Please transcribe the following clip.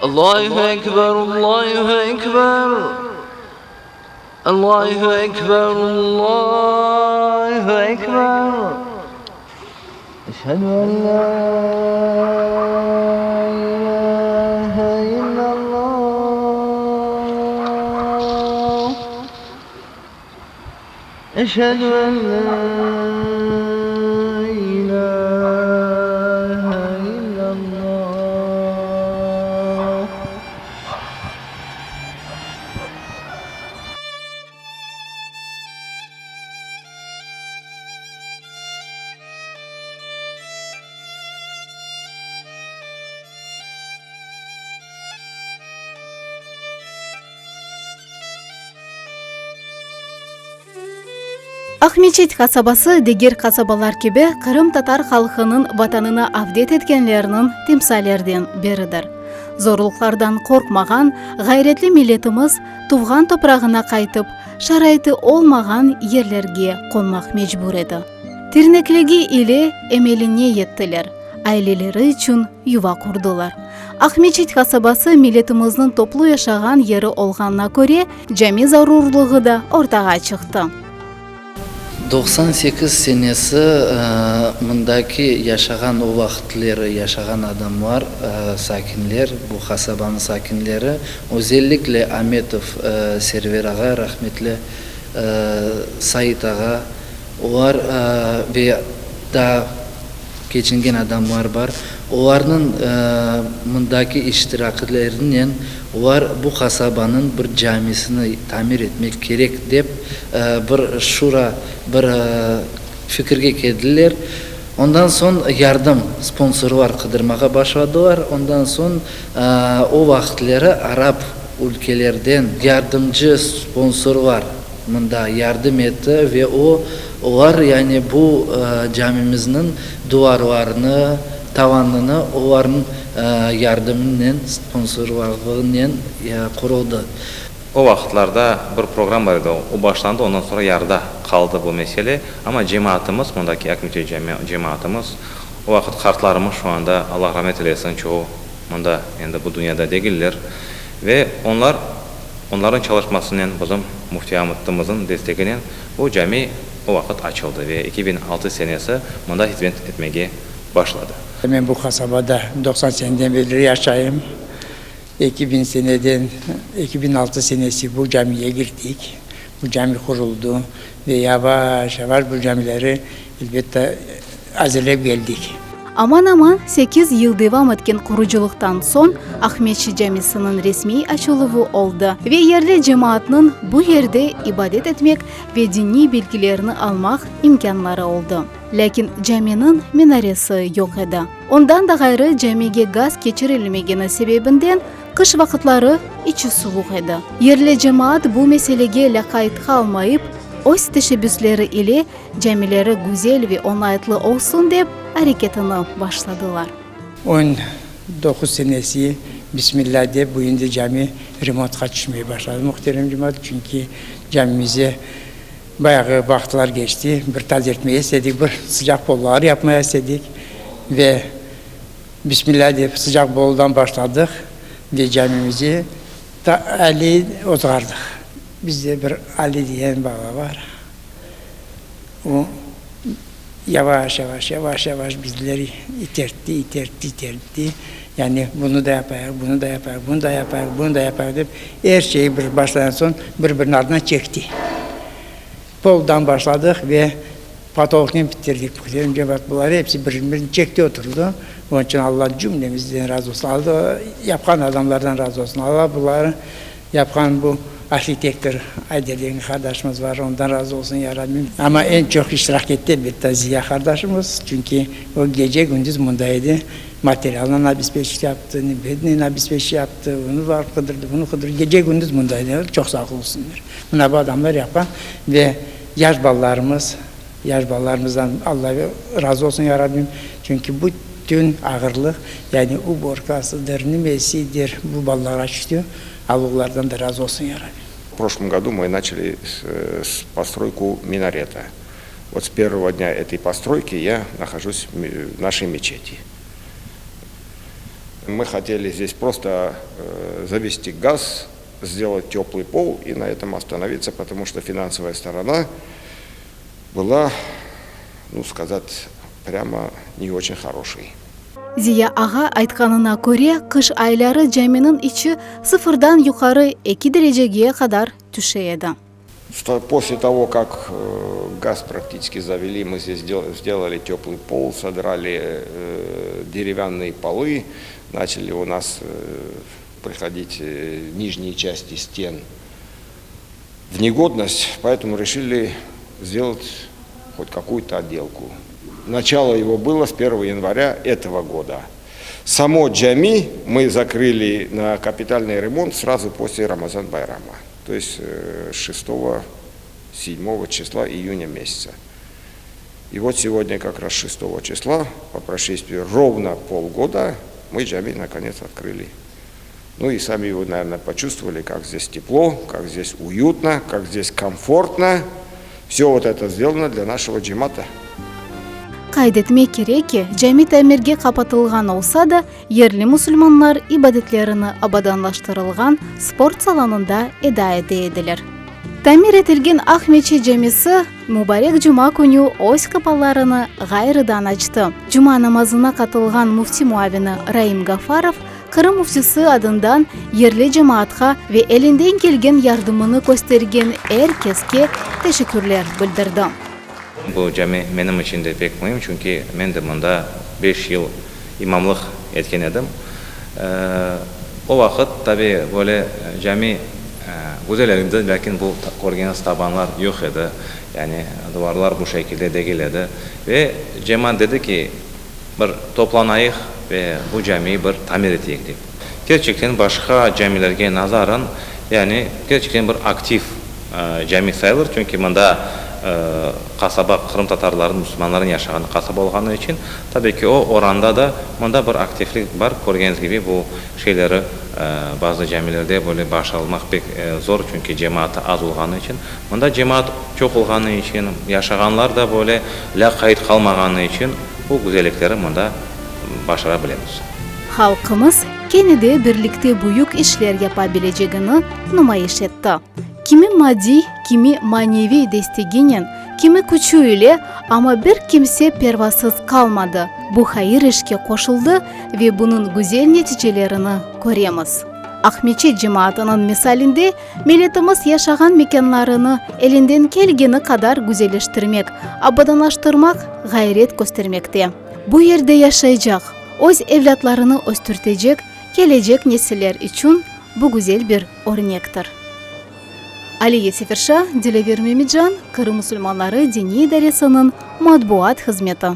Allahu Ekber, Allahu Ekber, Allahu Ekber, Allahu Ekber. Eşhedü en la ilahe illallah. Eşhedü en la ilahe illallah. Aqmeçit qasabası diger qasabalar kibi qırımtatar halqınıñ Vatanına avdet etkenleriniñ timsallerden biridir. Zorluqlardan qorqmağan ğayretli milletimiz tuvğan toprağına qaytıp, şaraiti olmağan yerlerge qonmaq mecbur edi. Tirnekligi ile emeline yettiler, aileleri içün yuva qurdılar. Aqmeçit qasabası milletimizniñ toplu yaşağan yeri olğanına köre, cami zarurlığı da ortağa çıqtı. 98 senesi mındaki yaşağan o vaqıtleri yaşağan adamlar, sakinler, bu qasabanıñ sakinleri, özellikle Ametov Server ağa, rahmetli Sait ağa, olar ve daa keçingen adamlar bar, olarnıñ mındaki iştiraklerinen olar bu qasabanıñ bir camisini tamir etmek kerek dep bir şura, bir fikirge keldiler. Ondan soñ yardım, sponsorlar qıdırmağa başladılar. Ondan soñ o vaqıtleri arap ülkelerden yardımcı sponsorlar mında yardım etti ve o, olar, yani bu camimizniñ duvarlarını, tavanını olarnıñ yardımınen, sponsorlığınen quruldı. O vaqıtlarda bir program bar edi, o başlandı, ondan soñra yarıda qaldı bu mesele. Amma cemaatımız, mındaki Akmeçit cemaatımız, o vaqıt qartlarımız şu anda, Allah rahmet eylesin, çoğu mında endi bu dünyada degiller ve onlar, onlarnıñ çalışmasınen, bizim müftiyatımıznıñ desteginen bu cami o vaqıt açıldı ve 2006 senesi mında hizmet etmege başladı. Men bu qasabada 90 seneden berli yaşayım. 2000 seneden, 2006 senesi bu camiye girdik. Bu cami quruldı ve yavaş, yavaş bu camileri, elbette, azırlap geldik. Aman-aman sekiz yıl devam etken qurucılıqtan soñ Aqmeçit camisiniñ resmiy açıluvı oldı ve yerli cemaatnıñ bu yerde ibadet etmek ve diniy bilgilerni almaq imkânları oldı. Lâkin caminiñ minaresi yoq edi. Ondan da ğayrı camige gaz keçirilmegeni sebebinden qış vaqıtları içi suvuq edi. Yerli cemaat bu meselege lâqayt qalmayıp, öz teşebbüsleri ile camileri güzel ve oñaytlı olsun dep areketini başladılar. 19 senesi Bismillah dep bu endi cami remontqa tüşmeye başladı, muhterem cemaat, çünki camimize Bayağı vaqıtlar keçti, bir tazertmege istedik, bir sıcaq pollar yapmaya istedik ve Bismillah dep sıcaq poldan başladıq ve camimizi ta Ali ozğardıq. Bizde bir Ali diyen bala bar, o yavaş-yavaş, yavaş-yavaş bizleri itertti, itertti, itertti, yani bunı da yapayıq, bunı da yapayıq, bunı da yapayıq, bunı da yapayıq dep, er şeyi bir başlağan soñ bir-biriniñ ardından çekti. Poldan başladıq ve potoloknen bitirdik. Muhterem bular episi bir-birini çekti oturdı. Onıñ içün Alla cümlemizden razı olsun. Alla yapqan adamlardan razı olsun. Alla buları Yapqan bu arhitektor Ayder degen qardaşımız var, ondan razı olsun, ya Rabbim. Amma eñ çoq iştirak etti, elbette, Ziya qardaşımız, çünki o gece-gündüz mında edi, materialnen abispeç yaptı, nebednen abispeç yaptı, onı barıp qıdırdı, bunı qıdırdı, gece-gündüz mında edi, çoq sağ olsunlar. Mına bu adamlar yapqan ve yaş balalarımız, yaş balalarımızdan Alla razı olsun, ya Rabbim, çünki bütün ağırlıq, yani uborkasıdır, nimesidir, bu balalarğa tüştü. Alla olardan da razı olsun, ya Rabbim. В прошлом году мы начали с постройку минарета. Вот с первого дня этой постройки я нахожусь в нашей мечети. Мы хотели здесь просто э, завести газ, сделать теплый пол и на этом остановиться, потому что финансовая сторона была, ну, сказать прямо, не очень хорошей. Ziya ağa aytqanına köre, qış ayları caminiñ içi sıfırdan yuqarı eki derecege qadar tüşe edi. После того, как э, газ практически завели, мы здесь сделали теплый пол, содрали э, деревянные полы, начали у нас э, приходить нижние части стен в негодность, поэтому решили сделать хоть какую-то отделку. Начало его было с 1 января этого года. Само джами мы закрыли на капитальный ремонт сразу после Рамазан Байрама, то есть 6-7 числа июня месяца. И вот сегодня как раз 6 числа, по прошествии ровно полгода, мы джами наконец открыли. Ну и сами вы, наверное, почувствовали, как здесь тепло, как здесь уютно, как здесь комфортно. Все вот это сделано для нашего джемата. Qayd etmek kerek ki, cami tamirge qapatılğan olsa da, yerli musulmanlar ibadetlerini abadanlaştırılğan sport salonında eda ete ediler. Tamir etilgen Aq-Meçit camisi mubarek cuma künü öz qapalarını ğayrıdan açtı. Cuma namazına qatılğan müfti muavini Raim Gafarov Qırım müftisi adından yerli cemaatqa ve elinden kelgen yardımını köstergen er keske teşekkürler bildirdi. Bu cami menim içün de pek müim, çünki men de mında beş yıl imamlıq etken edim. O vaqıt, tabi, böyle cami güzel edi, lâkin bu körgeniñiz tabanlar yoq edi, yani duvarlar bu şekilde degil edi. Ve cemaat dedi ki, bir toplanayıq ve bu camiyi bir tamir eteyik dep. Kerçekten başqa camilerge nazaran, yani kerçekten bir aktiv cami sayılır, çünki mında qasaba qırımtatarlarnıñ, musulmanlarnıñ yaşağanı qasaba olğanı içün, tabii ki, o oranda da mında bir aktivlik bar. Körgeniñiz kibi, bu şeyleri bazı camilerde böyle başarılmaq pek zor, çünki cemaatı az olğanı içün. Mında cemaat çoq olğanı içün, yaşağanlar da böyle lâqayt qalmağanı içün bu güzellikleri mında başara bilemiz. Halqımız kene de birlikte büyük işler yapa bilecegini numayış etti. Kimi maddiy, kimi maneviy desteginen, kimi küçü ile, amma bir kimse pervasız qalmadı, bu hayır işke qoşuldı ve bunıñ güzel neticelerini köremiz. Aqmeçit cemaatınıñ misalinde Milletimiz yaşağan mekânlarını elinden kelgeni qadar güzelleştirmek, abadanlaştırmaq ğayret köstermekte. Bu yerde yaşaycaq, öz evlâtlarını östürtecek kelecek nesiller içün bu güzel bir örnektir. Aliye Seferşa, Dilâver Memican, Qırım musulmanları diniy idaresiniñ matbuat hızmeti.